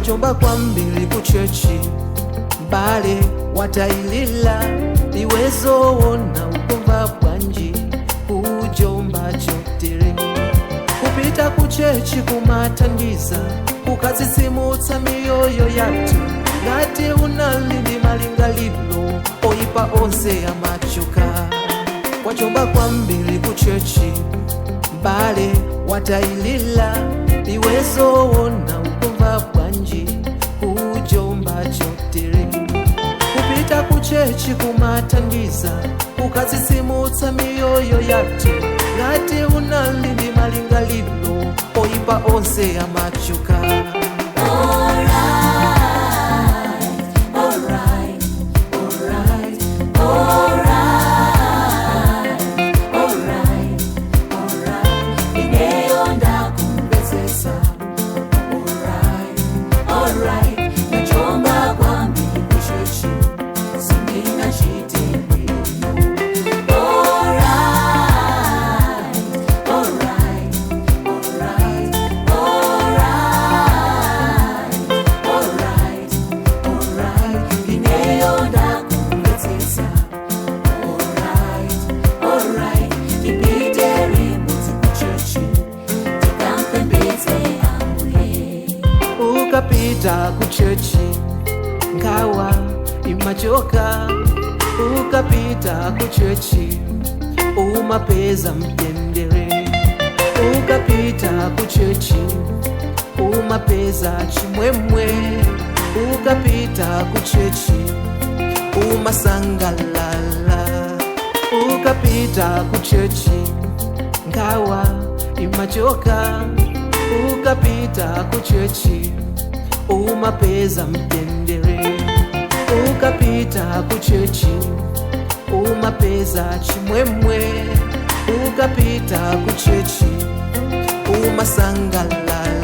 Wajomba kwambiri ku church, mbale watailila. Iwezoona ukumva bwanji kujomba chotere? Kupita ku church kumathandiza kukatsitsimutsa miyoyo yathu. Ngati unali ndi malingaliro oyipa, onse amachoka. Wajomba kwambiri ku church, mbale watailila. Iwezoona ukumva bwanji kujomba chotere? Kupita ku church kumathandiza kukatsitsimutsa miyoyo yathu. Ngati unali ndi malingaliro oyipa, onse amachoka. Alright, alright, alright, alright, alright, alright. Ineyo ndakumvetsetsa. Alright, alright. Nachomba kwambiri ku church, sindinachite bwino. Alright, alright, alright, alright, alright, alright. Ineyo ndakumvetsetsa. Alright, alright. Tipite limodzi ku church, tikampembedze Ambuye. Ukapita ku church, nkhawa imachoka. Ukapita ku church, umapeza mtendere. Ukapita ku church, umapeza chimwemwe. Ukapita ku church, umasangalala. Ukapita ku church, nkhawa imachoka. Ukapita ku church, umapeza mtendere. Ukapita ku church, umapeza chimwemwe. Ukapita ku church, umasangalala.